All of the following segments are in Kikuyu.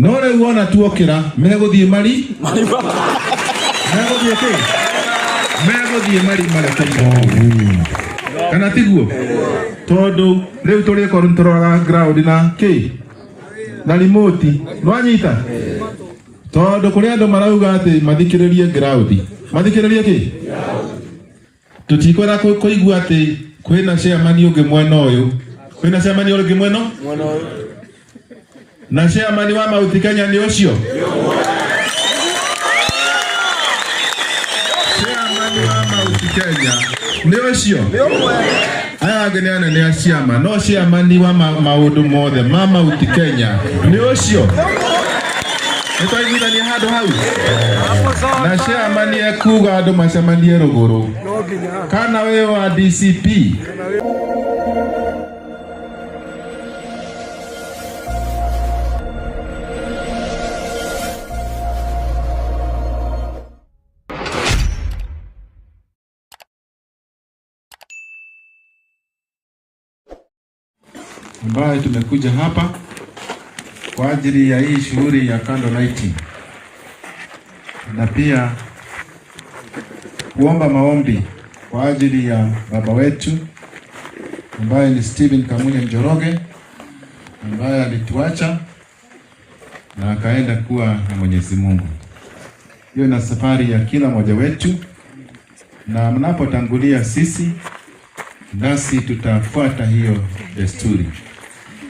No rĩu wona tuokĩra megũthiĩ mari megũthiĩ kĩ megũthiĩ mari marekeire kana tiguo tondũ rĩu tũrĩkorwo nĩtũroraga ground na kĩ na remote nwanyita tondũ kũrĩ andũ marauga atĩ mathikĩrĩrie ground mathikĩrĩrie kĩ tũtikwenda kũigua atĩ kwĩna chairman ũngĩ mwena ũyũ kwĩna chairman ũngĩ mwena na chairman wa Mount Kenya nĩ ũcio chairman wa Mount Kenya nĩ ũcio aya angĩ nĩ anene a ciama no chairman wa maũndũ mothe ma Mount Kenya nĩ ũcio nĩ twaiguithania handũ hau na chairman ekuga andũ macemanie rũgũrũ kana wĩ wa DCP. Ambaye tumekuja hapa kwa ajili ya hii shughuli ya candle lighting na pia kuomba maombi kwa ajili ya baba wetu ambaye ni Stephen Kamunye Njoroge ambaye alituacha na akaenda kuwa na Mwenyezi Mungu. Hiyo na safari ya kila mmoja wetu, na mnapotangulia sisi nasi tutafuata hiyo desturi,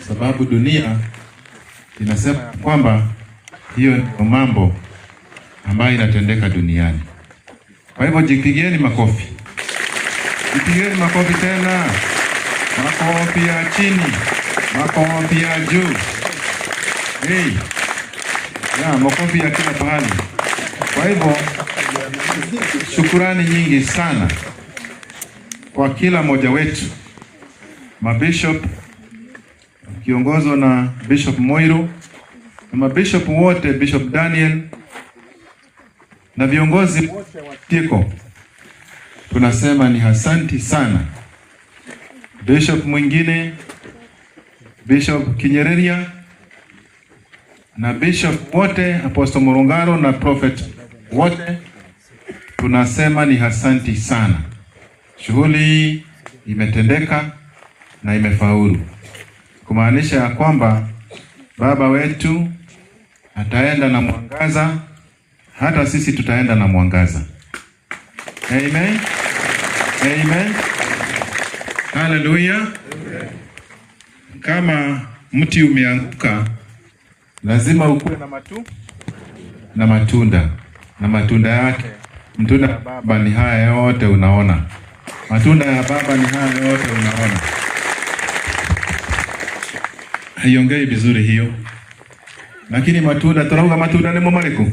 sababu dunia inasema kwamba hiyo ndio mambo ambayo inatendeka duniani. Kwa hivyo jipigieni makofi, jipigieni makofi tena, makofi ya chini, makofi ya juu, hey, ya makofi ya kila pahali. Kwa hivyo shukurani nyingi sana kwa kila mmoja wetu, mabishop kiongozwa na Bishop Moiro na mabishop wote, Bishop Daniel na viongozi wote wa Tiko, tunasema ni asanti sana. Bishop mwingine, Bishop Kinyereria na bishop wote, Apostle Murungaro na prophet wote, tunasema ni asanti sana. Shughuli imetendeka na imefaulu, kumaanisha ya kwamba baba wetu ataenda na mwangaza, hata sisi tutaenda na mwangaza. Amen. Amen. Haleluya. Kama mti umeanguka lazima ukuwe na na matunda, na matunda yake, matunda ya baba ni haya yote unaona. Matunda ya baba ni haya yote unaona. Haiongei vizuri hiyo, lakini matunda turauga matunda nimo mariku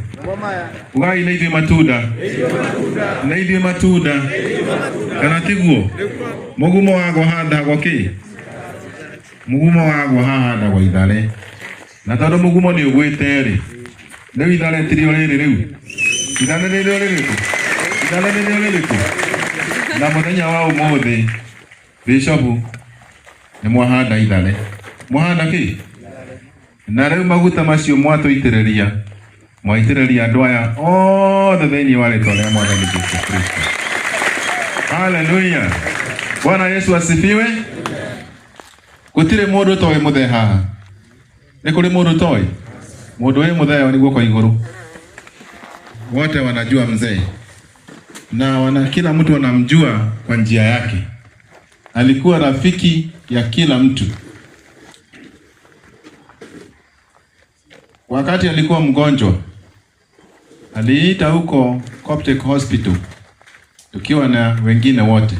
ugai na ithuĩ matunda na ithuĩ matunda kana tiguo mugumo wagwo handagwo ki mugumo wagwo hahandagwo ithare na tondu mugumo ni ugwite ri riu ithare tirio riri riu ithare nĩrĩo rĩrĩkũ ithare nĩrĩo rĩrĩkũ na muthenya wa umuthi bishop nĩ mwahanda ithare mwahanda kĩ na rĩu maguta macio mwatũitĩrĩria mwaitĩrĩria andũ aya othe thĩinĩ wa rĩtwa rĩa Mwathani Jesu Kristo. Haleluya. Bwana Yesu asifiwe. Gũtirĩ mũndũ ũtoĩ mũthee haha. Nĩ kũrĩ mũndũ ũtoĩ? Mũndũ wĩ mũthee ni guoko igũrũ. Wote wanajua mzee na kila mtu anamjua kwa njia yake. Alikuwa rafiki ya kila mtu. Wakati alikuwa mgonjwa, aliita huko Coptic Hospital tukiwa na wengine wote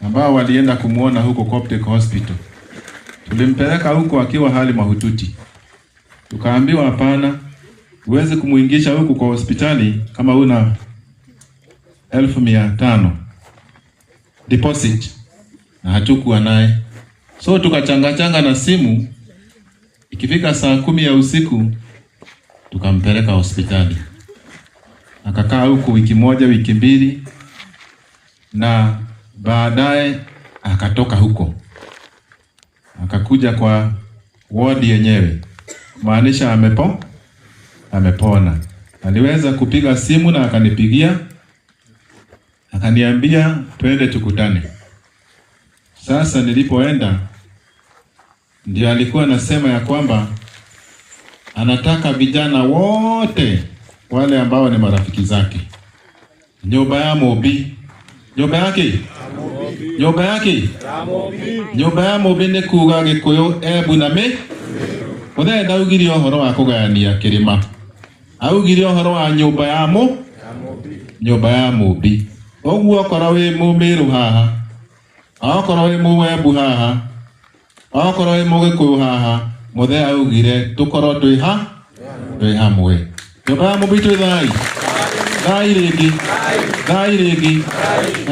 ambao walienda kumuona huko Coptic Hospital. Tulimpeleka huko akiwa hali mahututi. Tukaambiwa hapana, huwezi kumuingisha huku kwa hospitali kama una 500,000 deposit, na hatukuwa naye. So tukachanga changa na simu. Ikifika saa 10 ya usiku tukampeleka hospitali. Akakaa huku wiki moja, wiki mbili, na baadaye akatoka huko akakuja kwa wodi yenyewe. Maanisha amepona. Aliweza kupiga simu na akanipigia akaniambia twende tukutane. Sasa nilipoenda ndio alikuwa anasema ya kwamba anataka vijana wote wale ambao ni marafiki zake, nyumba ya Mũmbi, nyumba yake, nyumba yake, nyumba ya Mũmbi nĩ kuga Gĩkũyũ, Embu na mĩ mũthenya ndaugire ũhoro wa kũgayania kĩrĩma, augire ũhoro wa nyũmba ya mũ nyũmba ya Mũmbi. Ũguo okorwo wĩ Mũmĩrũ haha, okorwo wĩ Mũwembu haha, okorwo wĩ Mũgĩkũyũ haha, mũthee augire tũkorwo twĩ hamwe. Nyũmba ya Mũmbi twĩ thai thai rĩngĩ, thai rĩngĩ,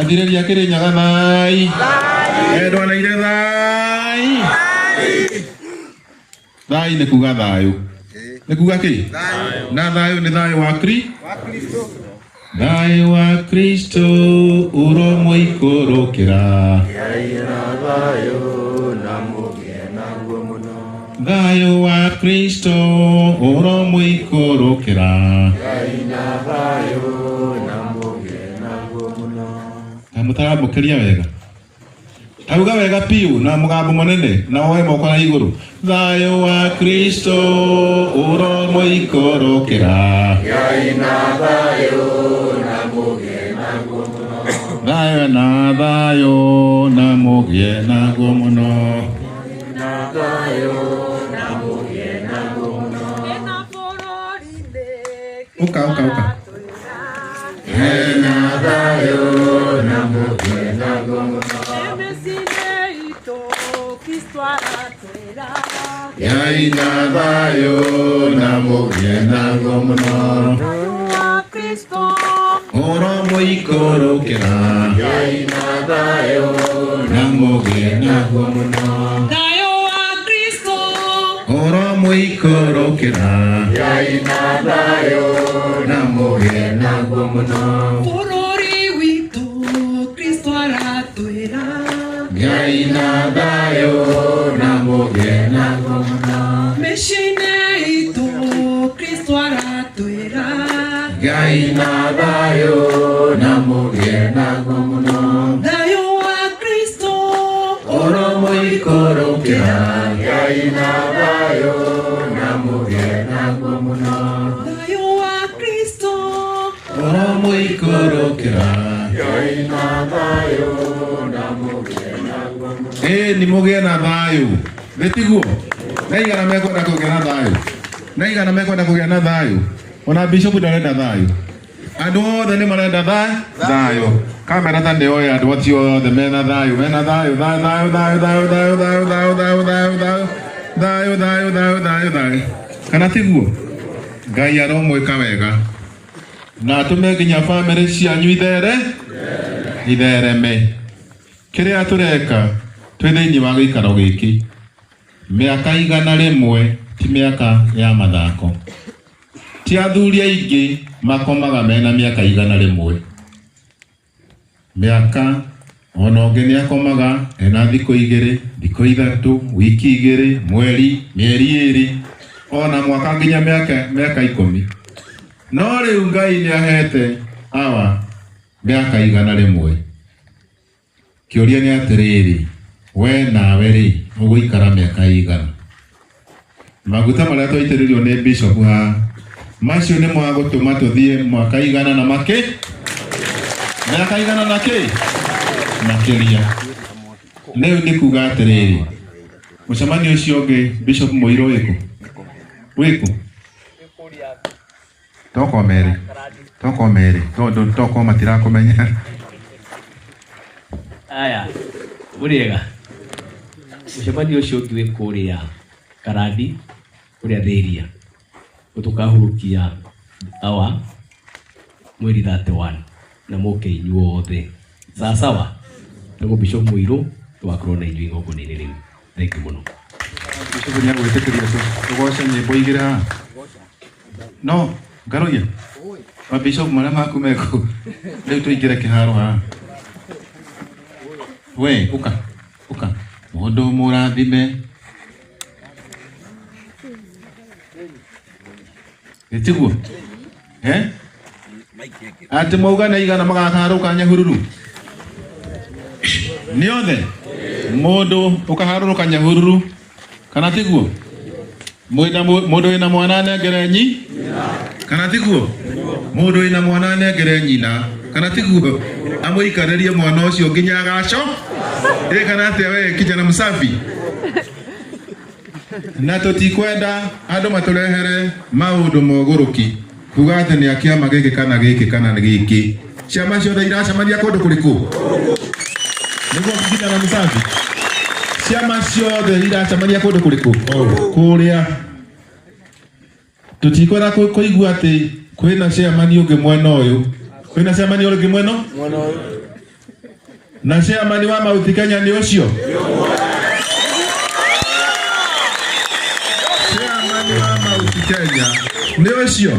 athirĩria Kĩrĩnyaga thai, endwa na ire thai. Thai nĩ kuga thayũ, nĩ kuga kĩ? Na thayũ nĩ thayũ wa Kri thayũ wa Kristo ũromũikũrũkĩra, thayũ wa Kristo ũromũikũrũkĩra. Na mũtaramũkĩria wega, tauga wega piũ na mũgambo mũnene na woe moko na igũrũ. Thayũ wa Kristo ũromũikũrũkĩra, thayũ na thayũ na mũgĩe naguo mũno. Ũka, ũka, ũka. Hena thayũ na mũgĩe naguo mũno. Ngai na thayũ na mũgĩe naguo mũno. Ũromũikũrũkĩra, na mũgĩe naguo mũno. Ũromũikũrũkĩra, na mũgĩe naguo mũno. Bũrũri witũ Kristo aratwĩra. Ngai na thayũ na mũgĩe naguo mũno. Mĩciĩ-inĩ itũ Kristo aratwĩra. Ngai na thayũ na mũgĩe naguo mũno. Thayũ wa Kristo Ũromũikũrũkĩra, Ngai na thayũ na mũgĩe naguo mũno. Thayũ wa Kristo Ũromũikũrũkĩra, ĩĩ nĩ mũgĩe na thayũ, nĩ tiguo? Na igana mekwenda kũgĩa na thayũ, na igana mekwenda kũgĩa na thayũ. Ona bishop ndarenda thayũ, andũ othe nĩ marenda thayũ. Kamera ta nĩ oĩ andũ acio othe mena thayũ, mena thayũ, thayũ, thayũ, thayũ, thayũ, thayũ, thayũ, thayũ, thayũ, thayũ, thayũ, thayũ, thayũ, thayũ, thayũ, thayũ, kana tiguo? Ngai aromwĩka wega na atũme nginya bamĩrĩ cianyu ithere ithereme. Kĩrĩa tũreka twĩ thĩinĩ wa gĩikaro gĩkĩ, mĩaka 100 ti mĩaka ya mathako. Ti athuri aingĩ makomaga mena mĩaka 100. Mĩaka ona ũngĩ nĩ akomaga ena thikũ 2, thikũ 3, wiki 2, mweri, mĩeri 2, ona mwaka nginya mĩaka 10. No rĩu Ngai nĩ ahete awa mĩaka 100. Kĩũria nĩ atĩrĩrĩ, we nawe rĩ, ũgũikara mĩaka igana? Maguta marĩa twaitĩrĩrio nĩ bishop haha, macio nĩ magũtũma tũthiĩ mwaka igana na makĩ mĩaka igana na kĩ makĩria. Rĩu nĩ kuga atĩrĩrĩ, mũcemanio ũcio ũngĩ bishop Mũirũ wĩkũ? Wĩkũ? Toko mere, toko mere, tondũ toko matirakũmenya. Aya, mũrĩega. Mũcemanio ũcio ũngĩ wĩ kũrĩa Karandi, kũrĩa Thĩria. Tũkahurũkia awa mweri 31 na mũke inyuothe. Sawa sawa. Tagwo Bishop Mũirũ, tũgakorwo na inyuĩ igongona-inĩ rĩu. Thank you mũno. Bishop nĩ agwĩtĩkĩria tũgoce nyĩmbo igĩrĩ haha? No, ngaroria. Ma bishop marĩa maku mekũ. Rĩu tũingĩre kĩharo haha. We, ũka, ũka. Mũndũ mũrathime. Ĩtiguo? Eh? Atĩ mwauga nĩ aigana magakaharũka Nyahururu? Nĩ othe? Mũndũ ũkaharũrũka Nyahururu kana tiguo? Mũndũ wĩna mwana anengere nyi kana tiguo? Mũndũ wĩna mwana anengere nyina kana tiguo? Amũikarĩrie mwana ũcio nginya agaco ĩ kana atĩa we kijana msafi? Na tũtikwenda andũ matũrehere maũndũ mogũrũki kuga atĩ nĩ a kĩama gĩkĩ kana gĩkĩ kana gĩkĩ. Ciama ciothe iracemania kũndũ kũrĩkũ? Nĩguo kijana msafi? Ciama ciothe iracemania kũndũ kũrĩkũ? Kũrĩa. Tũtikwenda kũigua atĩ kwĩna chairman ũngĩ mwena ũyũ, kwĩna chairman ũngĩ mwena ũyũ, na chairman wa Mount Kenya nĩ ũcio. Chairman wa Mount Kenya nĩ ũcio.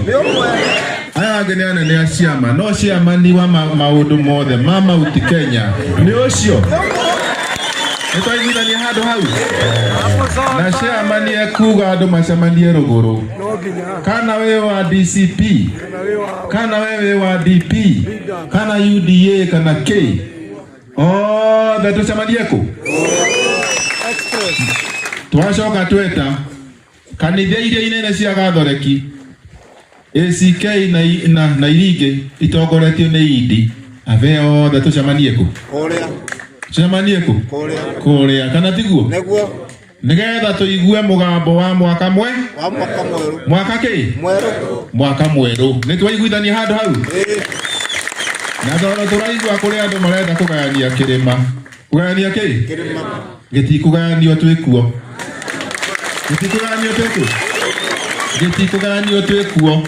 Aya angĩ nĩ anene a ciama, no chairman wa maũndũ mothe ma Mount Kenya nĩ ũcio. Nĩ twaiguithania handũ hau na chairman ekuga andũ macemanie rũgũrũ, kana wĩ wa DCP, kana we wĩ wa DP, kana UDA, kana K, othe tũcemanie kũ? Twacoka tweta kanitha iria inene cia Gathoreki, ACK na iria ingĩ itongoretio nĩ Idi, abe othe tũcemanie kũ? Kũrĩa. Tũcemanie kũ? Kũrĩa. Kũrĩa, kana tiguo? Nĩguo. Nĩgetha tũigue mũgambo wa mwaka mwe wa mwaka mwerũ. Mwaka kĩ? Mwerũ. Mwaka mwerũ. Nĩ twaiguithania handũ hau? Ĩĩ. Na tondũ tũraigua kũrĩ andũ marenda kũgayania kĩrĩma. Kũgayania kĩ? Kĩrĩma. Gĩtikũgayanio twĩkuo. Gĩtikũgayanio twĩkuo. Gĩtikũgayanio twĩkuo.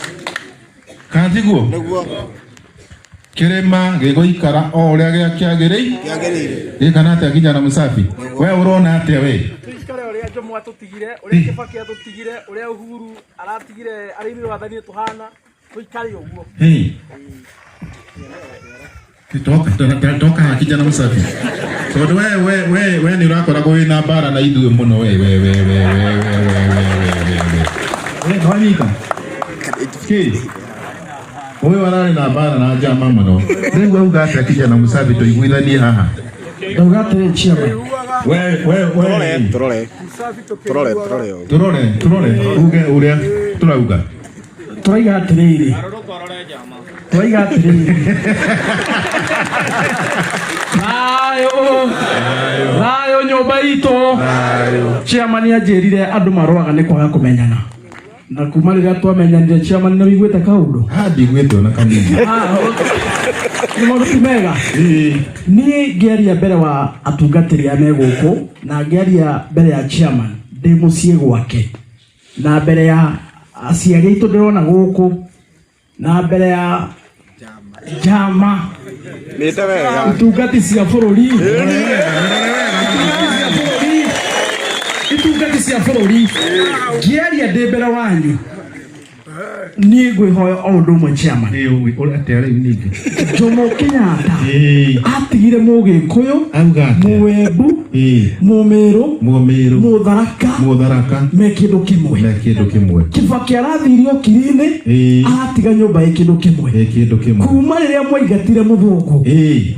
Kana tiguo? Nĩguo. Kĩrĩma gĩgũikara o ũrĩa kĩagĩrĩire. Kĩagĩrĩire. Ĩ kana atĩa kijana msafi? We ũrona atĩa we? Tuikare ũrĩa Jomo atũtigire, ũrĩa Kibaki atũtigire, ũrĩa Uhuru aratigire arĩ ithuĩ wathani tũhana, tuikare ũguo. Hey. Toka haha kijana msafi. Tondũ we nĩ ũrakoragwo wĩna mbara na ithuĩ mũno we we we we we we we we we we we. We nwanyita? Kĩ? Ũyũ ararĩ na mbara na njama mũno. Rĩu auga atĩa kijana msafi tũiguithanie haha? Ndauga atĩrĩ chairman. We we we. Tũrore. Tũrore, tũrore. Tũrore, tũrore uge ũrĩa tũrauga. Tũraiga atĩrĩrĩ. Tũraiga atĩrĩrĩ. Thayũ. Thayũ nyũmba itũ. Chairman anjĩrire andũ marũaga nĩ kwaga kũmenyana. Na kuma rĩrĩa twamenyanire chairman nĩ wĩiguĩte kaũndũ? Ha, ndiguĩte ona kanini. Nĩ maũndũ ti mega. Niĩ ngĩaria mbere wa atungatĩri arĩa me gũkũ na ngĩaria mbere ya chairman ndĩ mũciĩ gwake na mbere ya aciari aitũ ndĩrona gũkũ na mbere ya njama Nĩte wega. Itungati cia bũrũri, itungati cia bũrũri, ngĩaria ndĩ mbere wanyu niĩ ngwĩhoya o ũndũ ũmwe chairman. Ĩ, ũrĩa atĩa rĩu ningĩ? Jomo Kenyatta Ĩ. atigire Mũgĩkũyũ, Auga atĩa? Mũwembu, Ĩ. Mũmĩrũ, Mũmĩrũ, Mũtharaka, Mũtharaka me kĩndũ kĩmwe. Me kĩndũ kĩmwe. Kibaki arathiire ũkiri-inĩ, Ĩ. aratiga nyũmba ĩ kĩndũ kĩmwe. Ĩ kĩndũ kĩmwe. Kuma rĩrĩa mwaingatire mũthũngũ, Ĩ.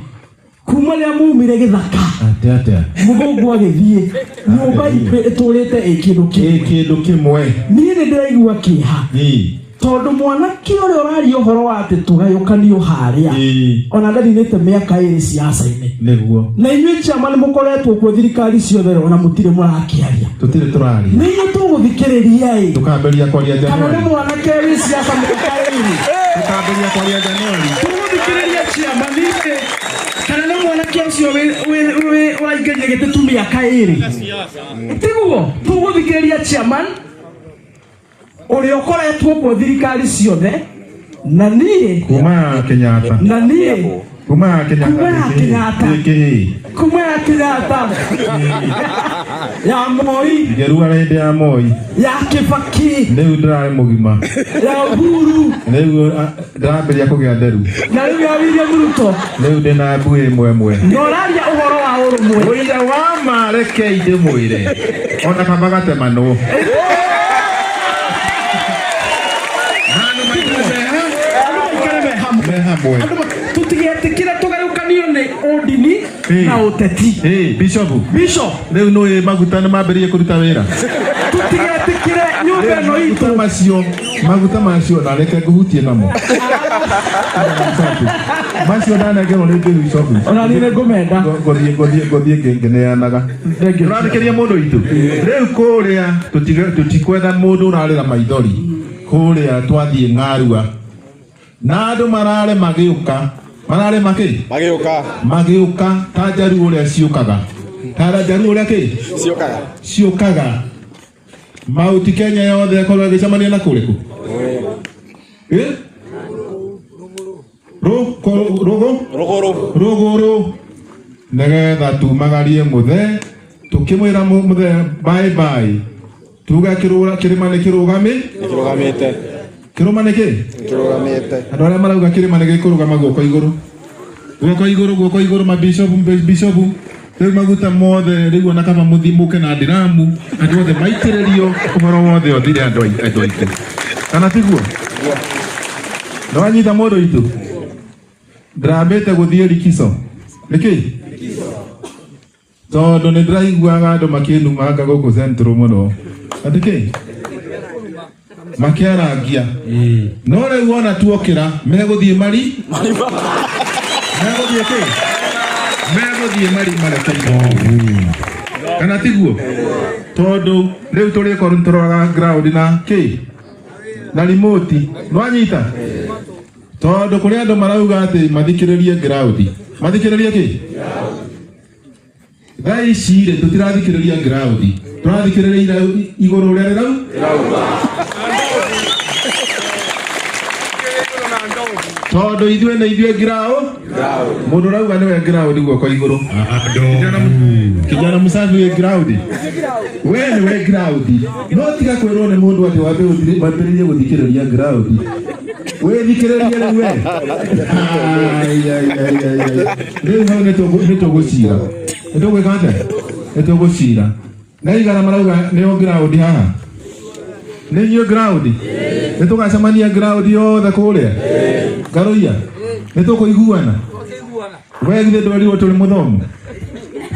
kuma rĩrĩa mumire gĩthaka, Atĩa atĩa? Mũthũngũ agĩthiĩ, nyũmba itũ ĩtũrĩte ĩ kĩndũ Ĩ kĩmwe. kĩndũ kĩmwe. Niĩ nĩ ndĩraigua kĩeha Ĩ. tondũ mwanake ũrĩa ũraria ũhoro wa atĩ tũgayũkanio harĩa, Ĩ. ona ndaninĩte mĩaka ĩrĩ siasa-inĩ. Nĩguo. Na inyuĩ chama nĩ mũkoretwo kuo thirikari ciothe ona mũtirĩ mũrakĩaria. Tũtirĩ tũraria. Nĩ inyuĩ tũgũthikĩrĩria ĩ. Tũkambĩrĩria kwaria Kana nĩ Januari. mwanake wĩ siasa mĩaka ĩrĩ. Tũkambĩrĩria kwaria Januari. Tũgũthikĩrĩria chama ningĩ. Kana nĩ mwanake ũcio ũraingĩrire gĩtĩ tu mĩaka ĩrĩ. Tiguo tũgũthikĩrĩria chairman ũrĩa ũkoretwo kuo thirikari ciothe na niĩ Kuma ya Kenyatta. Na niĩ Kuma ya Kenyatta. Kuma ya Kenyatta. Kĩhĩ. Kuma ya Kenyatta, ya Moi, Ngĩrua hĩndĩ ya Moi. Ya Kibaki. Rĩu ndĩrarĩ mũgima. Ya Uhuru. Rĩu ndĩrambĩrĩria kũgĩa nderu. Na rĩu ya William Ruto. Rĩu ndĩna mbui ĩmwe ĩmwe. Na ũraria ũhoro wa ũrũmwe. Ũira wa ma rekei ndĩmwĩre. Ona kaba gatemanwo. Hamwe. Andũ tũtigetĩkĩre tũgayũkanio nĩ ũndini Ĩĩ. na ũteti. Ĩĩ, Bishop. Bishop. Rĩu nĩ maguta nĩ mambĩrĩirie kũruta wĩra. Tũtigetĩkĩre nyũmba ĩno Maguta itũ. macio, maguta macio na reke ngũhutie namo. Macio ndanengerwo nĩ Bishop. Ona niĩ nĩ ngũmenda. Ngũthiĩ ngũthiĩ ngũthiĩ ngĩneanaga. Thank you. Ũrathikĩrĩria mũndũ witũ. Rĩu kũrĩa tũtikwetha mũndũ ũrarĩra maithori. Kũrĩa twathiĩ ng'arua. Na andũ marare magĩũka. Marare makĩ? Magĩũka. Magĩũka ta njaru ũrĩa ciũkaga. Ta njaru ũrĩa kĩ? Ciũkaga. Ciũkaga. Mauti Kenya yothe akorwo agĩcemania na kũrĩkũ? Eh? Rũgũ? Rũgũrũ. Rũgũrũ. Nĩgetha tumagarie mũthee, tũkĩmwĩra mũthee bye bye. Tuga kĩrĩma nĩ kĩrũgami? Nĩ kĩrũgamĩte. Kĩrũma nĩ kĩ? Nĩ kĩrũgamĩte. Andũ arĩa marauga kĩrĩma nĩ gĩkũrũgama guoko igũrũ. Guoko igũrũ, guoko igũrũ, mabishopu, bishopu. Rĩu maguta mothe rĩu ona kaba mũthiĩ mũke na ndiramu, andũ othe maitĩrĩrio ũhoro wothe ũthire andũ aitũ. Kana tiguo? Nĩ wanyita mũndũ witũ? Ndĩrambĩte gũthiĩ likizo. Nĩkĩ? Tondũ nĩ ndĩraiguaga andũ makĩnumanga gũkũ Central mũno. Atĩ kĩ? Makĩarangia. No rĩu wona tuokĩra megũthiĩ mari? Megũthiĩ kĩ? Megũthiĩ mari marekeire. Kana tiguo? Tondũ rĩu tũrĩkorwo nĩtũroraga ground na kĩ? Na remote. Nĩwanyita? Tondũ kũrĩ andũ marauga atĩ mathikĩrĩrie ground. Mathikĩrĩrie kĩ? Thaa ici rĩ tũtirathikĩrĩria ground. Tũrathikĩrĩria igũrũ ũrĩa rĩrau? Tondũ ithuĩ nĩ ithuĩ ground. Mũndũ ũrauga nĩwe ground guoko igũrũ. Kijana msafi wĩ ground. We nĩwe ground. No tiga kwĩrwo nĩ mũndũ atĩ wambĩrĩrie gũthikĩrĩria ground. Wĩthikĩrĩrie rĩu we. Ai, ai, ai, ai, ai. Rĩu hau nĩ tũgũcira. Nĩ tũgwĩka atĩa? Nĩ tũgũcira. Na igana marauga nĩo ground haha. Nĩ inyuĩ ground? Nĩ tũgacemania ground yothe kũrĩa? Ngaroia? Nĩ tũkũiguana? We githĩ ndwerirwo tũrĩ mũthomu?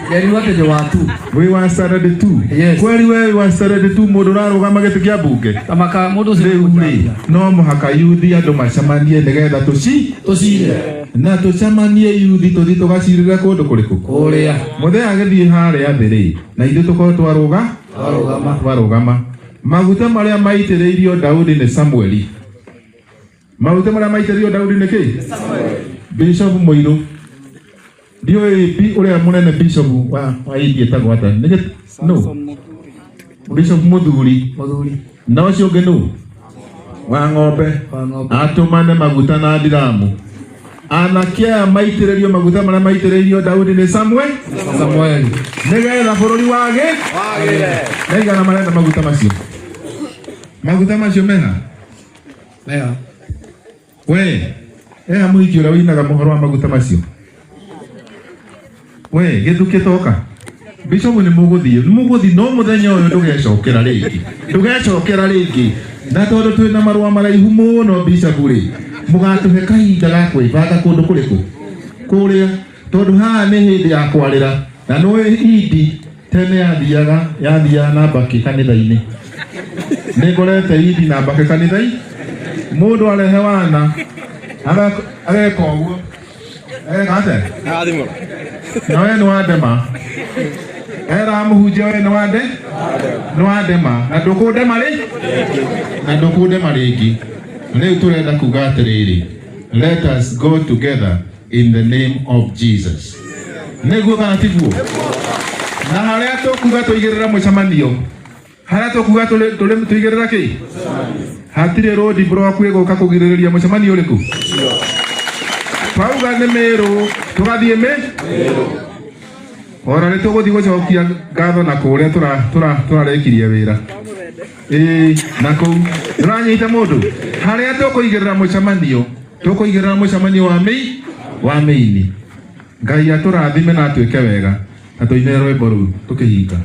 Nderirwo atĩ ndĩ wa tu. Wĩ wa standard 2. Yes. Kweri we wĩ wa standard 2 mũndũ ũrarũgama gĩtĩ kĩa mbunge. Tamaka mũndũ ũcio Rĩu rĩ no mũhaka yuthi andũ macemanie nĩgetha tũcire na tũcemanie yuthi tũthiĩ tũgacirĩre kũndũ kũrĩkũ? Kũrĩa. Mũthee agĩthiĩ harĩa thĩ rĩ na ithuĩ tũkorwo twarũga twarũgama. Maguta marĩa maitĩrĩirio Daudi nĩ Samueli. Maguta marĩa maitĩrĩirio Daudi nĩ kĩ? Bishop Mũirũ. Ndiũĩ ũrĩa mũnene bishop wa India etagwo atĩa? Nĩ no. Bishop Mũthuri. Na ũcio ũngĩ nũ? Wa ng'ombe. Atũmane maguta na ndiramu. Anake aya maitĩrĩrio maguta marĩa maitĩrĩirio Daudi nĩ Samuel. Samuel. Nĩgetha bũrũri wage. Na igana marenda maguta macio. Maguta macio meha? Meha. We, eha mũhiki ũrĩa ũinaga mũhoro wa maguta macio. We, gĩthukĩ toka. Bishop nĩ mũgũthiĩ, nĩ mũgũthiĩ no mũthenya ũyũ ndũgecokera rĩngĩ. Ndũgecokera rĩngĩ. Na tondũ twĩna marũa maraihu mũno Bishop rĩ, mũgatũhe kahinda ga kwĩbanga kũndũ kũrĩkũ? Kũrĩa. Tondũ haha nĩ hĩndĩ ya kwarĩra. Na nĩũĩ Idi tene yathiaga na mbakĩ kanitha-inĩ. Nĩ ngorete Idi na mbakĩ kanitha-inĩ. Mũndũ arehe wana ageka ũguo. Ageka atĩa? Na we nĩ wandema. Era mũhunjia we nĩ wande? Nĩ wandema. Na ndũkũndema rĩ? Na ndũkũndema rĩngĩ. Rĩu tũrenda kuga atĩrĩrĩ, let us go together in the name of Jesus. Nĩguo kana tiguo? Na harĩa tũkuga tũigĩrĩra mũcemanio, harĩa tũkuga tũigĩrĩra kĩ? Hatirĩ road block ĩgũka kũgirĩrĩria mũcemanio ũrĩkũ? Twauga nĩ Meru, tũgathiĩ Ora nĩ tũgũthiĩ gũcokia ngatho na kũrĩa tũrarĩkirie wĩra. Ĩĩ, na kũu. Ndũranyita mũndũ? Harĩa tũkũigĩrĩra mũcemanio, tũkũigĩrĩra mũcemanio wa wa mĩini. Ngai atũrathime na atwĩke wega. Na tũine rwĩmbo rũu tũkĩhinga.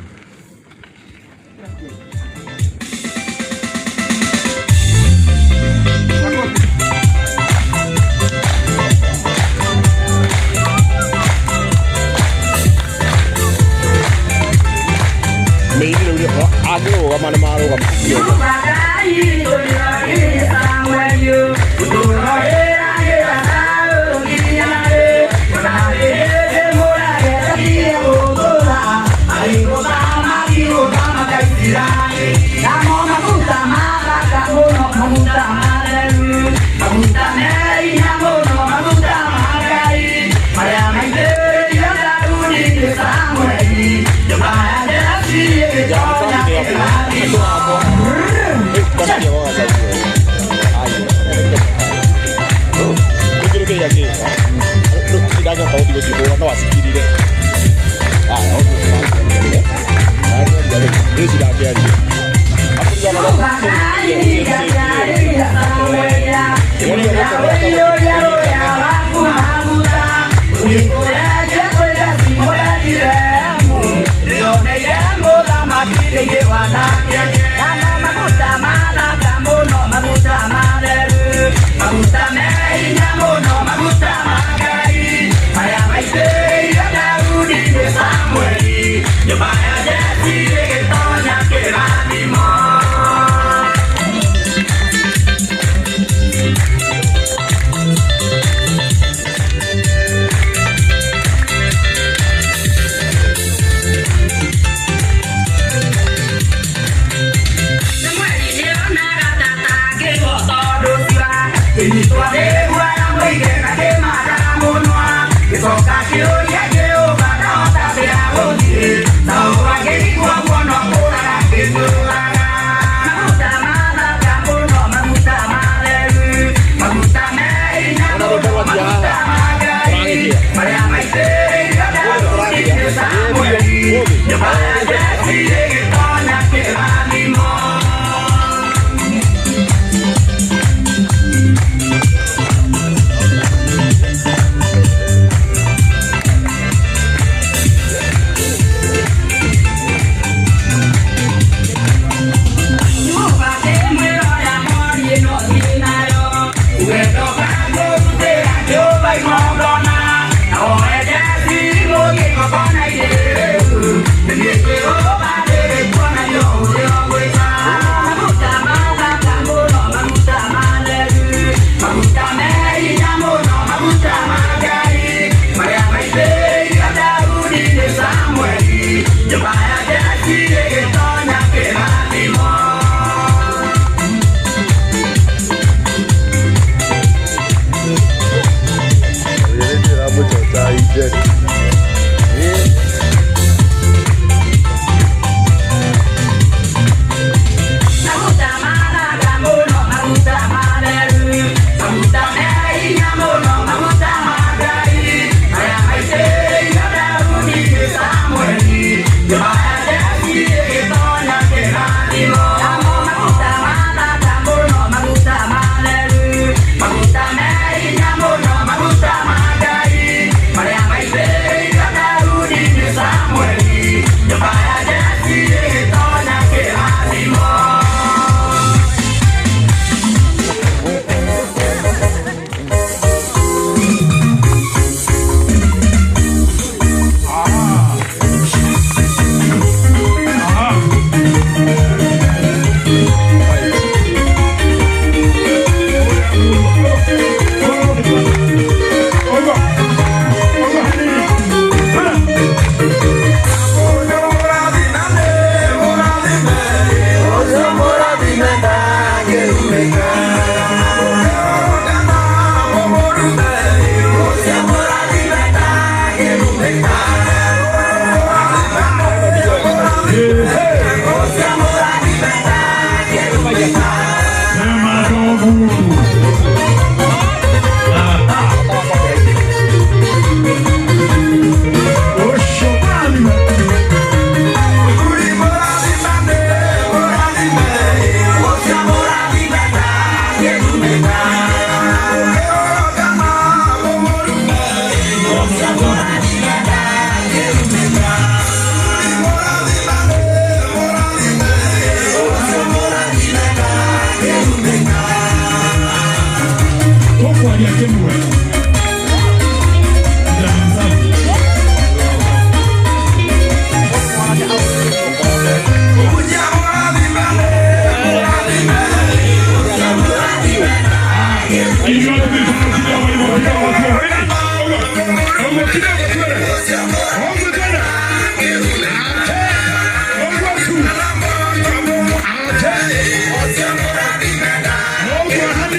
Ujia murathimane.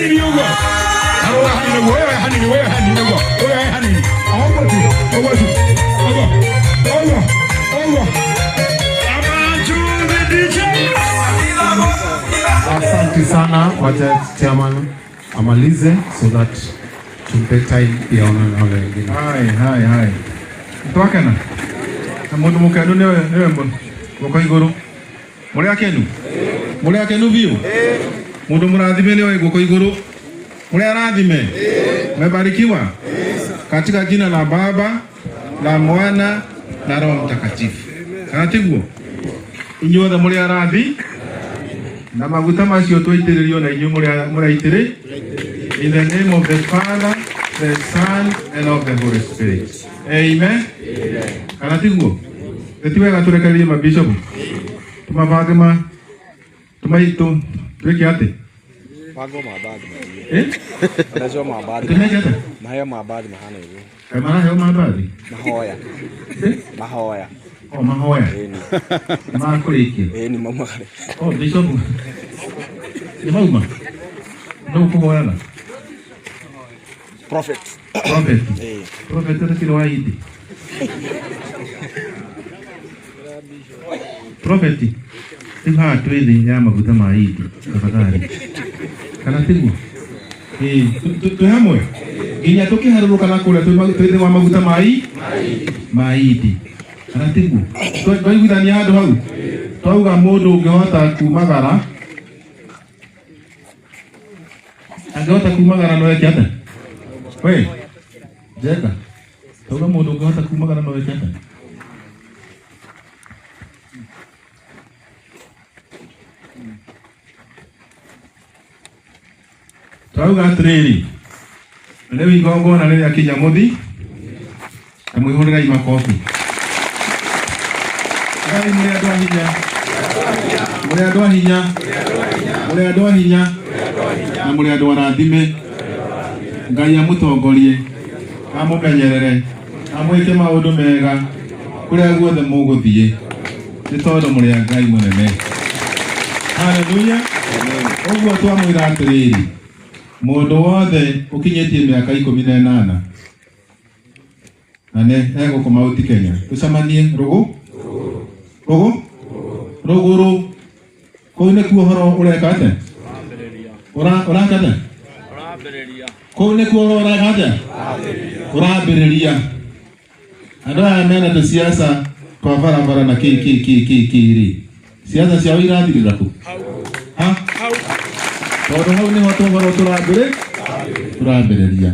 Hanini ũguo. Arũga hanini ũguo, wewe hanini, wewe hanini ũguo, wewe hanini. Ũguo tu, ũguo tu. Ũguo, ũguo, ũguo. Abantu the DJ. Asante sana, wacha chairman amalize so that tumpe time pia ona na wale wengine. Hai, hai, hai. Twakena. Na mundu mukenu niwe niwe guoko iguru. Muri akenu? Muri akenu biũ? Mundu murathime niwe guoko iguru. Muri arathime? Mmebarikiwa? Katika jina la Baba, la Mwana na Roho Mtakatifu. Kana tiguo? Inyuothe muri arathi na maguta macio twaitĩrĩrio na inyuĩ mũraitĩrĩ. In the name of the Father, the Son, and of the Holy Spirit. Amen. Kana tiguo? Nĩ ti wega tũrekererie mabishop tũmabange ma tũmaitũ twĩke atĩ? Bango mabadi. Eh? Anajua mabadi. Tũmeke atĩa? Maheo mabadi mahana hivyo. Kaĩ maraheo mambathi? Mahoya. Mahoya. O mahoya. Ma kũrĩkia. Ĩĩ ni maumagare. O bishop. Nĩ mauma? No kũhoyana? Prophet. Prophet. Ĩĩ. Prophet atakĩrĩ wa indi. Prophet. Rĩu haha twĩ thĩ ya maguta ma indi tafadhali. Kana tiguo? Ĩĩ, twĩ hamwe nginya tũkĩharũrũka na kũrĩa twĩ thĩ wa maguta ma ma indi. Kana tiguo? Twaiguithania handũ hau twauga mũndũ ũngĩhota kumagara angĩhota kumagara no eke atĩa? We Njenga, twauga mũndũ ũngĩhota kumagara no eke atĩa? Twauga atĩrĩrĩ, rĩu igongona rĩrĩa kinya mũthi na mwĩhũrĩrai makobi. Ngai mũrĩ andũ a hinya, mũrĩ andũ a hinya, mũrĩ andũ a hinya na mũrĩ andũ arathime. Ngai amũtongorie, amũmenyerere, amwĩke maũndũ mega kũrĩa guothe mũgũthiĩ, nĩ tondũ mũrĩ a Ngai mũnene. Haleluya. Ũguo twamwĩra atĩrĩrĩ, mũndũ wothe ũkinyĩtie mĩaka 18 na nĩ egũkũ Mount Kenya, tũcemanie rũgũ rũgũ rũgũrũ kũu nĩkuo ũhoro ũreka atĩa? Ũraka atĩa? Kũu nĩkuo ũhoro ũreka atĩa? Ũrambĩrĩria. Andũ aya mena tũciaca twa barabara na kĩ kĩ kĩ kĩ kĩ rĩ, ciaca ciao irathirĩra kũ? Ha? Tondũ hau nĩho tũhoro tũrambĩrĩria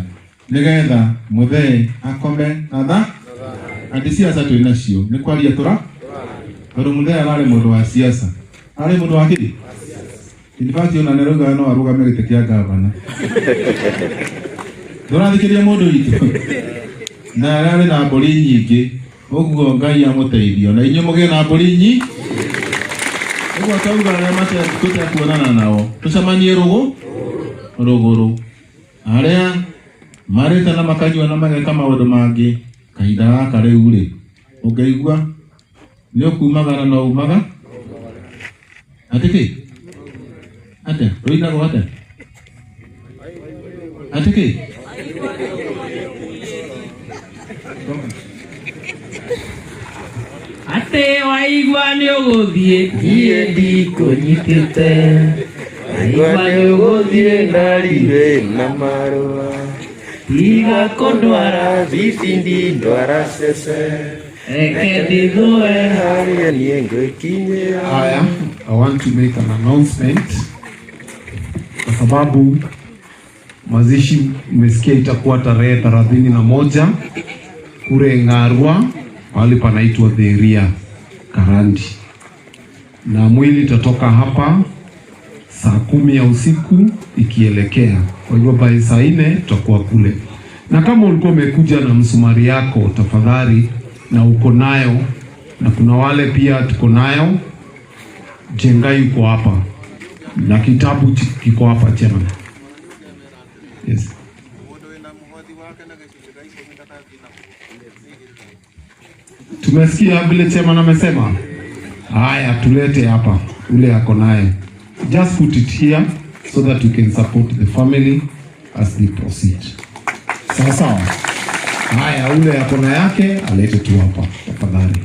nĩgetha mũthee akome na tha atĩ ciaca twĩ nacio nĩ kwaria tũra tondũ mũthee ararĩ mũndũ wa ciaca, ararĩ mũndũ wa kĩ? In fact ona nĩ arauga no arũgame gĩtĩ kĩa gavana. Ndũrathikĩrĩria mũndũ witũ na ararĩ na mbũri nyingĩ, ũguo Ngai amũteithie na inyuĩ mũgĩe na mbũri nyingĩ. Ũguo twauga arĩa tũtekuonana nao tũcemanie rũgũ rũgũrũ, arĩa marĩte na makanyua na mageka maũndũ mangĩ kahinda gaka rĩu rĩ, ũngĩigua nĩ ũkumagara no umaga atĩ kĩ? Atĩa? Rũinagwo atĩa? Atĩ kĩ? Atĩ waigua nĩ ũgũthiĩ Niĩ ndikũnyitĩte. Waigua nĩ ũgũthiĩ na ribe na marũa. Tiga kũndwara thibindi ndwara cece. Reke ndithũe Harĩa niĩ ngwĩkinyĩra. Haya, I want to make an announcement kwa sababu mazishi mmesikia itakuwa tarehe 31 kule Ng'arua mahali panaitwa Dheria Karandi, na mwili itatoka hapa saa 10 ya usiku ikielekea. Kwa hivyo by saa 4 tutakuwa kule, na kama ulikuwa umekuja na msumari yako tafadhali, na uko nayo, na kuna wale pia tuko nayo. Jengai yuko hapa na kitabu kiko hapa chairman. Yes. Tumesikia vile chairman amesema. Haya, tulete hapa ule ako naye. Just put it here. so that you can support the family as they proceed. Sawa sawa. Haya, ule ako na yake alete tu hapa tafadhali.